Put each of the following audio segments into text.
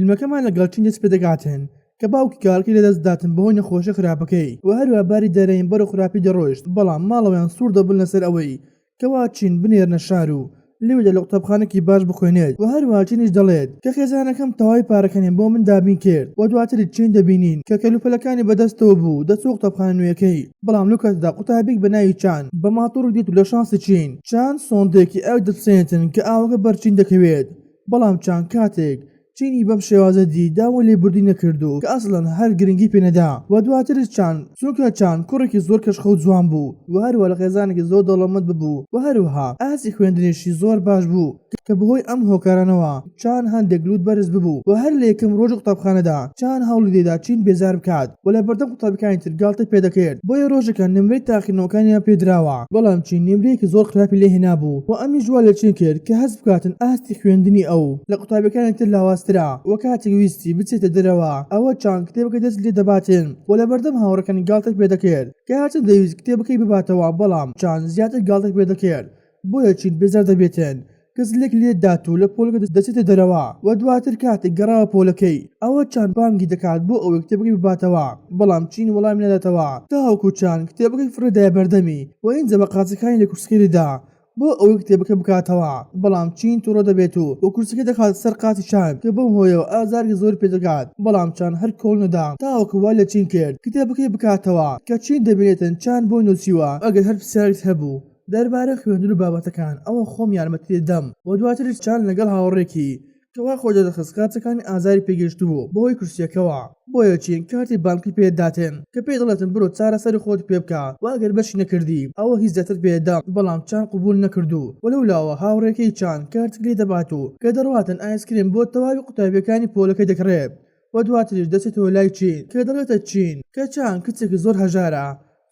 فیلمەکەمان لەگەڵ چین دەست پێدەکاتن کە باوکی کارەکەی لەدەست داتن بەهۆی نەخۆشیە خراپەکەی و هەروا باری دارایین بەرەو خراپی دەڕۆیشت بەڵام ماڵەوەیان سوور دەبن لەسەر ئەوەی کەوا چین بنێرنە شار و لەوێدا لە قوتابخانەکی باش بخوێنێت و هەروا چینیش دەڵێت کە خێزانەکەم تەواوی پارەکانیان بۆ من دابین کرد و دواتر چین دەبینین کە کەلوپەلەکانی بەدەستەوە بوو دەچووە قوتابخانە نوێیەکەی بەڵام لەو کاتەدا قوتابیەک بە ناوی چان بە ماتۆڕێک دێت و لە شانسی چین چان سۆندێکی ئاوی دەپسێنێتن کە ئاوەکە بەر چین دەکەوێت بەڵام چان کاتێک چینی بەم شێوازە دی داوای لێبوردنی نەکرد و کە ئەسڵەن هەر گرنگی پێ نەدا و دواترش چان چونکە چان کوڕێکی زۆر کەشخە و جوان بوو و هەروە لە خێزانێکی زۆر دەوڵەمەند ببوو و هەروەها ئاستی خوێندنیشی زۆر باش بوو کە بەهۆی ئەم هۆکارانەوە چان هەندێک لوت بەرز ببوو و هەر لە یەکەم ڕۆژی قوتابخانەدا چان هەوڵی دەدا چین بێزار بکات و لەبەردەم قوتابیەکانی تر گاڵتەی پێدەکرد بۆیە ڕۆژێکیان نمرەی تاقیکردنەوەکانیان پێدراوە بەڵام چین نمرەیەکی زۆر خراپی لێ هێنابوو و ئەمیش وا لە چین کرد کە هەست بکاتن ئاستی خوێندنی ئەو لە قوتابیەکانی تر لاوازترە و کاتێک ویستی بچێتە دەرەوە ئەوە چان کتێبەکەی دەست لێ دەباتن و لەبەردەم هاوڕێکانی گاڵتەی پێدەکرد کە هەرچەند دەیویست کتێبەکەی بباتەوە بەڵام چان زیاتر گاڵتەی پێدەکرد بۆیە چین بێزار دەبێتن کە زلێک لێ دات و لە پۆلەکە دەچێتە دەرەوە و دواتر کاتێک گەڕاوە پۆلەکەی ئەوە چان بانگی دەکات بۆ ئەوەی کتێبەکەی بباتەوە بەڵام چین وەڵامی ناداتەوە تاوەکو چان کتێبەکەی فڕێدایە بەردەمی و ئینجا بە قاچەکانی لە کورسیەکەی دەدا بۆ ئەوەی کتێبەکە بکاتەوە بەڵام چین توڕە دەبێت و و کورسیەکەی دەخاتە سەر قاچی چان کە بەم هۆیەوە ئازارێکی زۆری پێدەگات بەڵام چان هەر کۆڵ نەدا تاوەکو وای لە چین کرد کتێبەکەی بکاتەوە کە چین دەبینێتن چان بۆی نوسیوە ئەگەر هەر پرسیارێکت هەبوو دەربارەی خوێندن و بابەتەکان ئەوە خۆم یارمەتی دەدەم و دواتریش چان لەگەڵ هاوڕێکی کە وا خۆی دەردەخست قاچەکانی ئازاری پێگەیشتبوو بەهۆی کورسیەکەوە بۆیە چین کارتی بانقی پێ داتن کە پێی دەڵێتن برۆ چارەسەری خۆت پێ بکە و ئەگەر بەشی نەکردی ئەوە هیچ زیاتر پێ دەدەم بەڵام چان قبوڵ نەکردو و لەولاوە هاوڕێکەی چان کارتێک لێ دەبات و کە دەڕواتن ئایسکرێم بۆ تەواوی قوتابیەکانی پۆلەکەی دەکڕێت و دواتریش دەچێتەوە لای چین کە دەڵێتە چین کە چان کچێکی زۆر هەژارە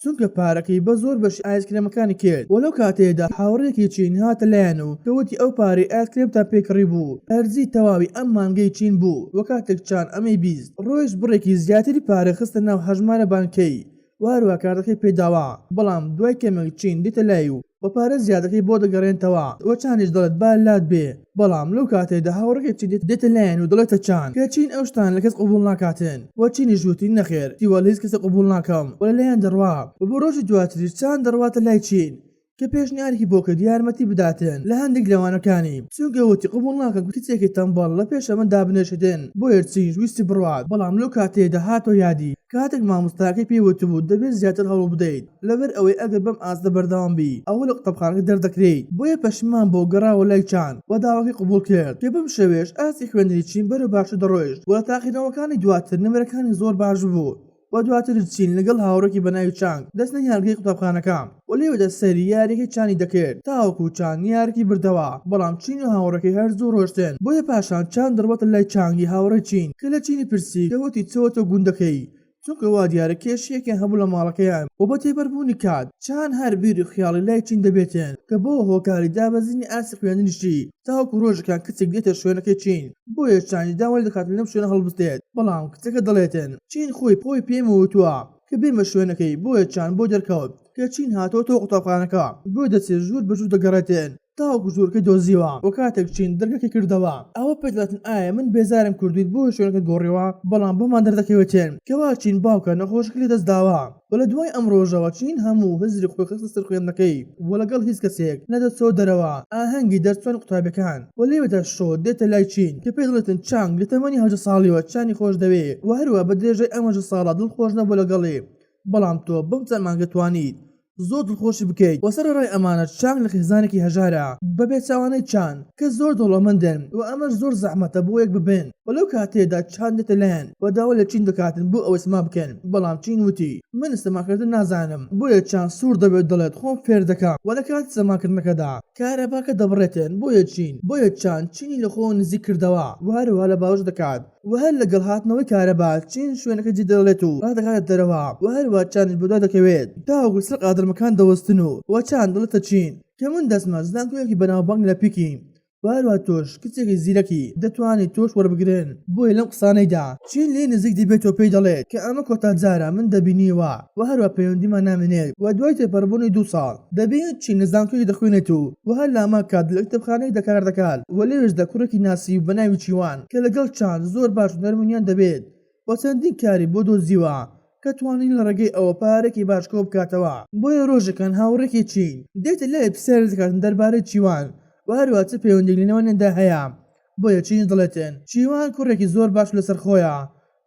چونکە پارەکەی بە زۆر بەشی ئایسکرێمەکانی کرد و لەو کاتەیەدا هاوڕێیەکی چین هاتە لایان و کە وتی ئەو پارەی ئایسکرێمتان پێ کڕیبوو قەرزی تەواوی ئەم مانگەی چین بوو و کاتێک چان ئەمەی 20 ڕۆیشت بڕێکی زیاتری پارەی خستە ناو هەژمارە بانکەی و هەروا کارتەکەی پێ داوە بەڵام دوای کەمێک چین دێتە لای و و پارە زیادەکەی بۆ دەگەڕێنتەوە و چانیش دەڵێت با لات بێ بەڵام لەو کاتەیدا هاوڕێکەی چین دێتە لایان و دەڵێتە چان کە چین ئەو شتانە لە کەس قبوڵ ناکاتن و چینیش وتی نەخێر تیوە لە هیچ کەسێک قبوڵ ناکەم و لە لایان دەڕوا و بۆ ڕۆژی دواتریش چان دەڕواتە لای چین کە پێشنیارێکی بۆ کرد یارمەتی بداتن لە هەندێک لە وانەکانی چونکە وتی قبوڵ ناکەم کچێکی تەمبەڵ لە پێشە من دابنێشتن بۆیە چینیش ویستی بڕوات بەڵام لەو کاتەیدا هاتەوە یادی کاتێک مامۆستاکەی پێی وتبوو دەبێت زیاتر هەوڵ بدەیت لەبەر ئەوەی ئەگەر بەم ئاستە بەردەوام بی ئەوە لە قوتابخانەکە دەردەکرێیت بۆیە پەشیمان بوو گەڕاوە لای چان و داواکەی قبوڵ کرد کە بەم شێوەیەش ئاستی خوێندنی چین بەرەو باشتر دەڕۆیشت و لە تاقیکردنەوەکانی دواتر نمرەکانی زۆر باش ببوو و دواتر چین لەگەڵ هاوڕێکی بەناوی چانگ دەچنە یارگەی قوتابخانەکە و لەوێدا سەیری یاریەکەی چانی دەکرد تاوەکو چان یاریەکەی بردەوە بەڵام چین و هاوڕێکەی هەر زوو ڕۆشتن بۆیە پاشان چان دەڕواتە لای چانگی هاوڕێی چین کە لە چینی پرسی کە وتی چۆتە گوندەکەی چونکە وا دیارە کێشەیەکیان هەبوو لە ماڵەکەیان و بە تێپەربوونی کات چان هەر بیر و خیاڵی لای چین دەبێتن کە بۆوە هۆکاری دابەزینی ئاستی خوێندنیشی تاوەکو ڕۆژێکیان کچێک دێتە شوێنەکەی چین بۆیە چانیش داوای لێدەکات لەم شوێنە هەڵبستێت بەڵام کچەکە دەڵێتن چین خۆی خۆی پێم وتووە کە بێمە شوێنەکەی بۆیە چان بۆی دەرکەوت کە چین هاتۆتەوە قوتابخانەکە بۆیە دەچێت ژوور بە ژوور دەگەڕێتن تاوەکو ژوورەکەی دۆزیوە و کاتێک چین دەرگەکەی کردەوە ئەوە پێت دەڵێتن ئایا من بێزارم کردوویت بۆیە شوێنەکەت گۆڕیوە بەڵام بۆمان دەردەکەوێتن کەوا چین باوکە نەخۆشەکەی لەدەست داوە و لە دوای ئەم ڕۆژەوە چین هەموو هزری خۆی خستە سەر خوێندنەکەی و لەگەڵ هیچ کەسێک نەدەچۆ دەرەوە ئاهەنگی دەرچوانی قوتابیەکان و لێوێدا شۆ دێتە لای چین کە پێی دەڵێتن چانگ لە تەمەنی 18 ساڵیوە چانی خۆش دەوێ و هەروا بە درێژای ئەم 18 ساڵە دڵخۆش نەبووە لەگەڵی بەڵام تۆ بەم چەند مانگە توانیت زۆر دڵخۆشی بکەیت و سەرەڕای ئەمانەش چانگ لە خێزانێکی هەژارە بە پێچەوانەی چان کە زۆر دەوڵەمەندن و ئەمەش زۆر زەحمەتە بۆ یەک ببن و لەو کاتەیەدا چان دێتە لایان و داوا لە چین دەکاتن بۆ ئەوەی سەما بکەن بەڵام چین وتی من سەماکردن نازانم بۆیە چان سوور دەبێت دەڵێت خۆم فێر دەکەم و لە کاتی سەماکردنەکەدا کارەباکە دەبڕێتن بۆیە چین بۆیە چان چینی لە خۆوە نزیک کردەوە و هەروەها لە باوەش دەکات و هەر لەگەڵ هاتنەوەی کارەبا چین شوێنەکە جێ دەڵێت و ڕادەکاتە دەرەوە و هەروا چانیش بەدوای دەکەوێت تاوەکو سەر قادرمەکان دەوەستن و و چان دەڵێتە چین کە من دەچمە زانکۆیەکی بەناوبانگ لە پیکین. وە هەروەها تۆش کچێکی زیرەکی دەتوانیت تۆش وەربگرن بۆیە لەم قسانەیدا چین لێی نزیک دەبێتەوە پێی دەڵێت کە ئەمە کۆتا جارە من دەبینیەوە وە هەروەها پەیوەندیمان نامێنێت وە دوای تێپەڕبوونی دوو ساڵ دەبینیت چین لە زانکۆیەک دەخوێنێت و وە هەر لەهەمان کات لە کتێبخانەیەکدا کار دەکات وە لەوێشدا کوڕێکی ناسی بەناوی چیوان کە لەگەڵ چان زۆر باش و نەرمونیان دەبێت و چەندین کاری بۆ دۆزیوە کە توانی لە ڕێگەی ئەوە پارەیەکی باش کۆبکاتەوە. بۆیە ڕۆژێکان هاوڕێکی چین دێتە لای پرسیاری دەکاتن دەربارەی چیوان و هەروەها چ پەیوەندیەک لە نێوانیاندا هەیە بۆیە چینیش دەڵێتن چیوان کوڕێکی زۆر باش و لەسەرخۆیە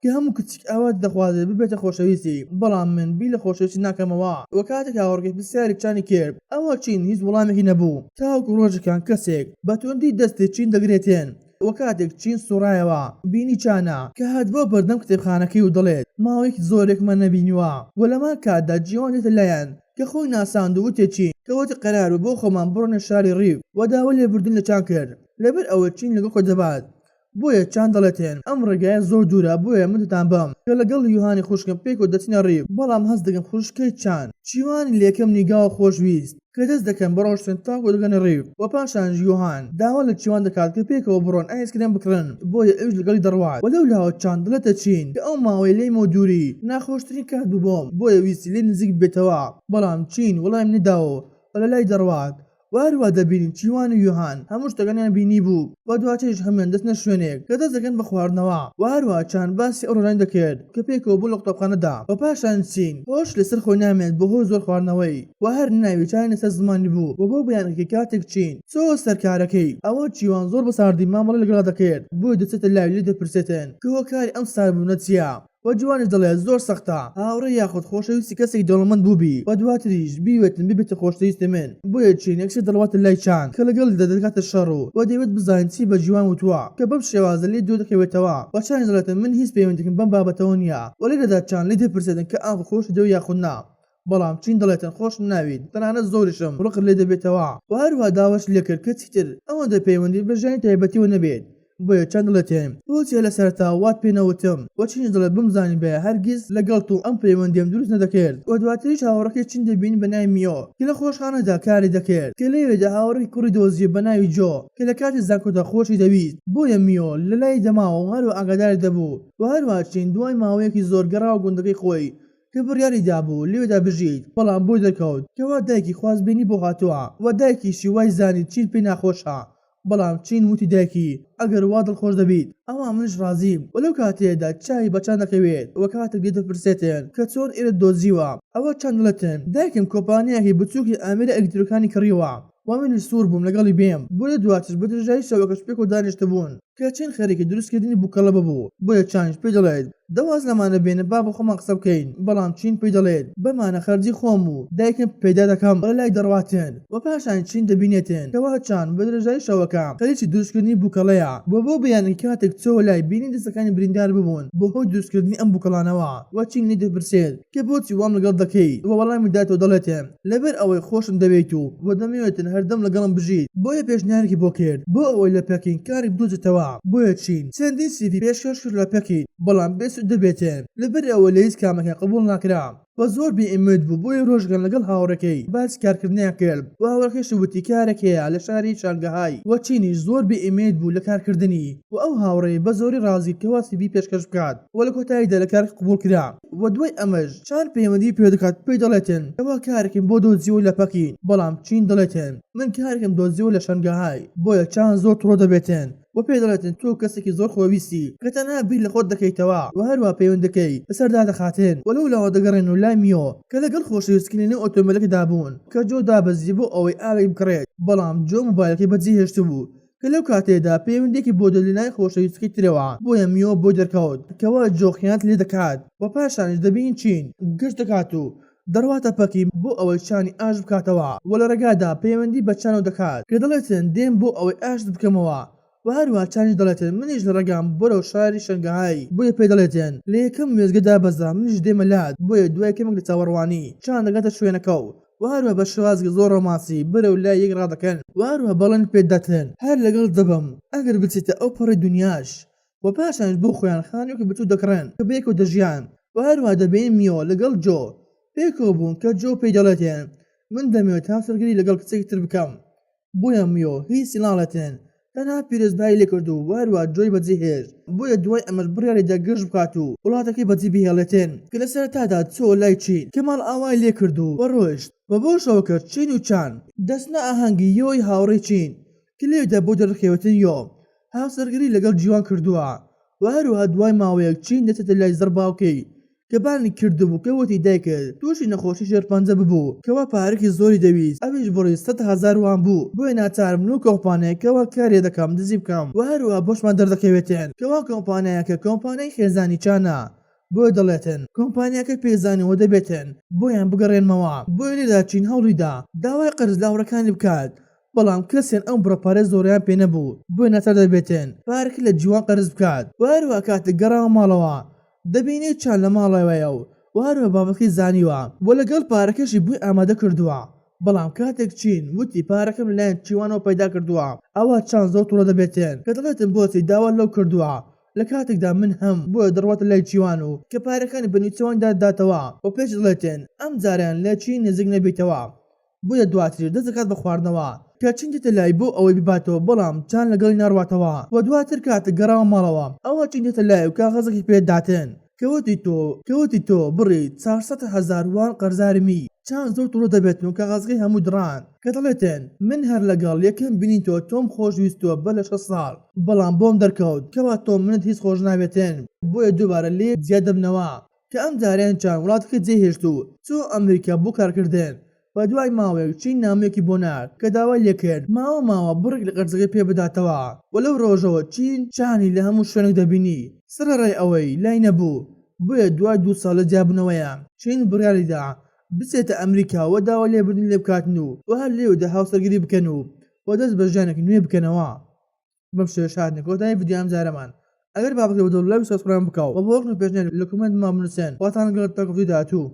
کە هەموو کچیک ئاوات دەخوازێت ببێتە خۆشەویستی بەڵام من بیر لە خۆشەویستی ناکەمەوە و کاتێک هاوڕێکەی پرسیاری چانی کرد ئەوا چین هیچ وەڵامێکی نەبوو تاوەکو ڕۆژێکان کەسێک بە توندی دەستی چین دەگرێتن وە کاتێک چین سوڕایەوە بینی چانە کە هاتبوە بەردەم کتێبخانەکەی و دەڵێت ماوەیەکی زۆر یەکمان نەبینیوە وە لەمان کاتدا جیوان دێتە لایان کە خۆی ناساند و وتی چین کە وتی قەرار بوو بۆ خۆمان بڕۆینە شاری ڕیو وە داوای لێبوردن لە چان کرد لەبەر ئەوەی چین لەگەڵ خۆی دەبات بۆیە چان دەڵێتن ئەم ڕێگایە زۆر دوورە بۆیە من دەتانبەم کە لەگەڵ یوهانی خوشکم پێکەوە دەچینە ڕیو بەڵام هەست دەکەم خوشکەی چان چیوانی لە یەکەم نیگاوە خۆش ویست کە دەست دەکەن بە ڕۆشتن تاکو دەگەنە ڕیو و پاشانیش یۆهان داوا لە چیوان دەکات کە پێکەوە بڕۆن ئایسکرێم بکڕن بۆیە ئەویش لەگەڵی دەڕوات و لەولاوە چان دەڵێتە چین کە ئەو ماوەیە لێیمەوە دووری ناخۆشترین کات بوو بۆم بۆیە ویستی لێی نزیک ببێتەوە بەڵام چین وەڵامی نەداوە و لەلای دەڕوات و هەروا دەبینین چیوان و یۆهان هەموو شتەکانیان بینیبوو و دواتریش هەموویان دەچنە شوێنێک کە دەست دەکەن بە خواردنەوە و هەروەها چان باسی ئەو ڕۆژانەی دەکرد کە پێکەوە بوون لە قوتابخانەدا و پاشان چین هۆش لەسەر خۆی نامێنێت بەهۆی زۆر خواردنەوەی و هەر ناوی چانی لەسەر زمانی بوو و بۆ بەیانەکەی کاتێک چین چۆوە سەر کارەکەی ئەوا چیوان زۆر بە ساردی مامەڵەی لەگەڵا دەکرد بۆیە دەچێتە لای و لێی دەپرسێتن کە هۆکاری ئەم ساردبوونە چیە؟ وە جوانیش دەڵێت زۆر سەختە هاوڕێ یاخود خۆشەویستی کەسێکی دەوڵەمەند بووبی و دواتریش بیوێتن ببێتە خۆشەویستی من بۆیە چین یەکسەر دەڕواتە لای چان کە لەگەڵیدا دەکاتە شەڕ و وە دەیەوێت بزانێت چی بە جیوان وتووە کە بەم شێوازە لێی دوور دەکەوێتەوە وە چانیش دەڵێتن من هیچ پەیوەندیەکم بەم بابەتەوە نییە وە لێرەدا چان لێی دەپرسێتن کە ئاخۆ خۆشی دەوێت یاخود نا بەڵام چین دەڵێتن خۆشم ناویت تەنانەت زۆریشم ڕقت لێ دەبێتەوە وە هەروەها داواشی لێکرد کە چیتر ئەوەندە پەیوەندی بە ژیانی تایبەتیەوە نەبێت بۆیە چان دەڵێتن بۆچی هەر لە سەرەتاوە وات پێ نەوتم وە چینیش دەڵێت بمزانیبایە هەرگیز لەگەڵ تۆ ئەم پەیوەندیەم دروست نەدەکرد وە دواتریش هاوڕێکەی چین دەبینین بە ناوی میۆ کە لە خۆشخانەدا کاری دەکرد کە لەوێدا هاوڕێکی کوڕی دۆزیە بە ناوی جۆ کە لە کاتی زانکۆدا خۆشی دەویست بۆیە میۆ لەلای دەماوە و هەروە ئاگاداری دەبوو وە هەروەها چین دوای ماوەیەکی زۆر گەڕاوە گوندەکەی خۆی کە بڕیاری دابوو لەوێدا بژیت، بەڵام بۆی دەرکەوت کەوا دایکی خوازبێنی بۆ هاتووە و دایکیشی وای زانی چین پێی ناخۆشە، بەڵام چین وتی دایکی ئەگەر وا دڵخۆش دەبیت ئەوا منیش ڕازیم و لەو کاتەیەدا چاوی بە چان دەکەوێت و کاتێک لێی دەپرسێتن کە چۆن ئێرەت دۆزیوە ئەوا چان دەڵێتن دایکم کۆمپانیایەکی بچووکی ئامێرە ئەلیکترۆکانی کڕیوە و منیش سوور بووم لەگەڵی بێم بۆیە دواتر بە درێژایی شەوەکەش پێکەوە دانیشتبوون. کە چین خەریکی دروستکردنی بوکەڵە ببوو، بۆیە چانیش پێی دەڵێت، دە واز لەمانە بێنە با بۆ خۆمان قسە بکەین، بەڵام چین پێی دەڵێت، بەمانە خەرجی خۆم و دایکم پەیدا دەکەم و لەلای دەڕواتن و پاشان چین دەبینێتن کەوا چان بە درێژایی شەوەکە خەریکی دروستکردنی بوکەڵەیە و بۆ بەیانی کاتێک چۆوە لای بینی دەستەکانی بریندار ببوون بەهۆی دروستکردنی ئەم بوکەڵانەوە و چین لێی دەپرسێت کە بۆچی وام لەگەڵ دەکەی و وەڵامی داتەوە دەڵێتن لەبەر ئەوەی خۆشم دەوێیت و وە دەمەوێتن هەردەم لەگەڵم بژیت بۆیە پێشنیارێکی بۆ کرد بۆ ئەوەی لە پەکین کارێک بدۆزێتەوە بۆیە چین چەندین CV پێشکەش کرد لە پەکین بەڵام بێ سوود دەبێتن لەبەر ئەوەی لە هیچ کامێکیان قبوڵ ناکرا وە زۆر بێ ئومێد بوو بۆیە ڕۆژێکیان لەگەڵ هاوڕێکەی باسی کارکردنیان کرد و هاوڕێکەشی وتی کارێک هەیە لە شاری شانگەهای وە چینیش زۆر بێ ئومێد بوو لە کارکردنی و ئەو هاوڕێی بە زۆری ڕازی کرد کەوا CV پێشکەش بکات و لە کۆتاییدا لە کارەکە قبوڵ کرا. وە دوای ئەمەش چان پەیوەندی پێدەکات پێی دەڵێتن کەوا کارێکم بۆ دۆزیوە لە پەکین بەڵام چین دەڵێتن من کارێکم دۆزیوە لە شەنگەهای بۆیە چان زۆر توڕە دەبێتن و پێی دەڵێتن تۆ کەسێکی زۆر خۆویستی کە تەنها بیر لە خۆت دەکەیتەوە و هەروا پەیوەندەکەی لەسەر دادەخاتن و لەولاوە دەگەڕێنەوە لای میۆ کە لەگەڵ خۆشەویستەکەی لەنێو ئۆتۆمبێلەکەدا بوون کە جۆ دابەزی بۆ ئەوەی ئاوێک بکڕێت بەڵام جۆ مۆبایلەکەی بەجێهێشتبوو کە لەو کاتەیەدا پەیوەندیەکی بۆ دێت لەلایەن خۆشەویستەکەی ترەوە بۆیە میۆ بۆی دەرکەوت کەوا جۆ خیانەت لێ دەکات و پاشانیش دەبینین چین گەشت دەکات و دەڕواتە پەکین بۆ ئەوەی چانی ئاشت بکاتەوە و لە ڕێگادا پەیوەندی بە چانەوە دەکات کە دەڵێتن دێم بۆ ئەوەی ئاشتت بکەمەوە و هەروەها چانیش دەڵێتن منیش لە ڕێگام بەرەو شاری شەنگەهای بۆیە پێی دەڵێتن لە یەکەم وێستگە دابەزە منیش دێمە لات بۆیە دوای کەمێک لە چاوەڕوانی چان دەگاتە شوێنەکە و وە هەروەها بە شێوازێکی زۆر ڕۆمانسی بەرەو لای یەک ڕادەکەن. وە هەروەها بەڵێن پێت دەتن هەر لەگەڵت دەبم ئەگەر بچیتە ئەو پەڕی دونیاش. وە پاشانیش بۆ خۆیان خانوویەکی بچووک دەکڕن کە بەیەکەوە دەژیان. وە هەروەها دەبینین میۆ لەگەڵ جۆ پێکەوە بوون کە جۆ پێی دەڵێتن من دەمەوێت هاوسەرگیری لەگەڵ کچێکی تر بکەم. بۆیە میۆ هیچی ناڵێتن. تەنها پیرۆزبایی لێکرد و هەروا جۆی بەجێ هێشت، بۆیە دوای ئەمەش بڕیاریدا گەشت بکات و وڵاتەکەی بەجێ بهێڵێتن، کە لە سەرەتادا چۆوە لای چین کە ماڵئاوای لێکرد و ڕۆیشت و بەوەشەوە کە چین و چان دەچنە ئاهەنگی یۆی هاوڕێی چین کە لەوێدا بۆ دەردەکەوێتن یۆ هاوسەرگیری لەگەڵ جیوان کردووە و هەروەها دوای ماوەیەک چین دەچێتە لای زڕباوکەی کە بانگی کردبوو کە وتی دایکت تووشی نەخۆشی شێرپەنجە ببوو کەوا پارەکی زۆری دەویست ئەویش بڕی 100,000 وان بوو بۆیە ناچارم لەو کۆمپانیای کەوا کاری دەکەم دزی بکەم و هەروەها بۆشمان دەردەکەوێتن کەوا کۆمپانیایەکە کۆمپانیای خێزانی چانە بۆیە دەڵێتن کۆمپانیاکە پێی زانیوە دەبێتن بۆیان بگەڕێنمەوە بۆیە لێرەدا چین هەوڵیدا داوای قەرز لە هاوڕێکانی بکات بەڵام کەسیان ئەم بڕە پارەی زۆرەیان پێ نەبوو بۆیە ناچار دەبێتن پارەکە لە جیوان قەرز بکات و هەروەها کاتێک گەڕاوە ماڵەوە دەبینێت چان لە ماڵەوەیە و هەروەها بابەتەکەی زانیوە و لەگەڵ پارەکەشی بۆی ئامادە کردووە بەڵام کاتێک چین وتی پارەکەم لەلایەن چیوانەوە پەیدا کردووە ئەوا چان زۆر توڕە دەبێتن کە دەڵێتن بۆچی داوات لەو کردووە لە کاتێکدا من هەم بۆیە دەڕواتە لای چیوان و کە پارەکانی بە نیوچەوانی داداتەوە و پێش دەڵێتن ئەم جارەیان لە چین نزیک نەبیتەوە بۆیە دواتریش دەست دەکات بە خواردنەوە کە چین دێتە لای بۆ ئەوەی بیباتەوە بەڵام چان لەگەڵی ناڕواتەوە و دواتر کاتێک گەڕاوە ماڵەوە ئەوا چین دێتە لای و کاغەزێکی پێ داتن کە وتی تۆ کە وتی تۆ بڕی 400,000 وان قەرزارمی چان زۆر توڕە دەبێتن و کاغەزەکەی هەموو دڕاند کە دەڵێتن من هەر لەگەڵ یەکەم بینین تۆ تۆم خۆش ویستووە بەر لە شەش ساڵ بەڵام بۆم دەرکەوت کەوا تۆ منت هیچ خۆش ناوێتن بۆیە دووبارە لێت جیا دەبنەوە. کە ئەم جارەیان چان وڵاتەکەی جێهێشت و چووە ئەمریکا بۆ کارکردن، و دوای ماوەیەک چین نامەیەکی بۆ نارد کە داوای لێکرد ماوە ماوە بڕێک لە قەرزەکەی پێ بداتەوە و لەو ڕۆژەوە چین چانی لە هەموو شوێنێک دەبینی سەرەڕای ئەوەی لای نەبوو، بۆیە دوای دوو ساڵ لە جیابوونەوەیان چین بڕیاریدا بچێتە ئەمریکا و داوای لێبوردنی لێبکاتن و هەر لێودا هاوسەرگیری بکەن و دەست بە ژیانێکی نوێ بکەنەوە. بەم شێوەیەش هاتینە کۆتایی ڤیدیۆی ئەم جارەمان ئەگەر بابەتەکە بەدڵ لایک و subscribe بکە و بۆ ڕەخنە و پێشنیار لە comment مان بنوسێن خواتان لەگەڵ تا ڤیدیۆی داهاتوو.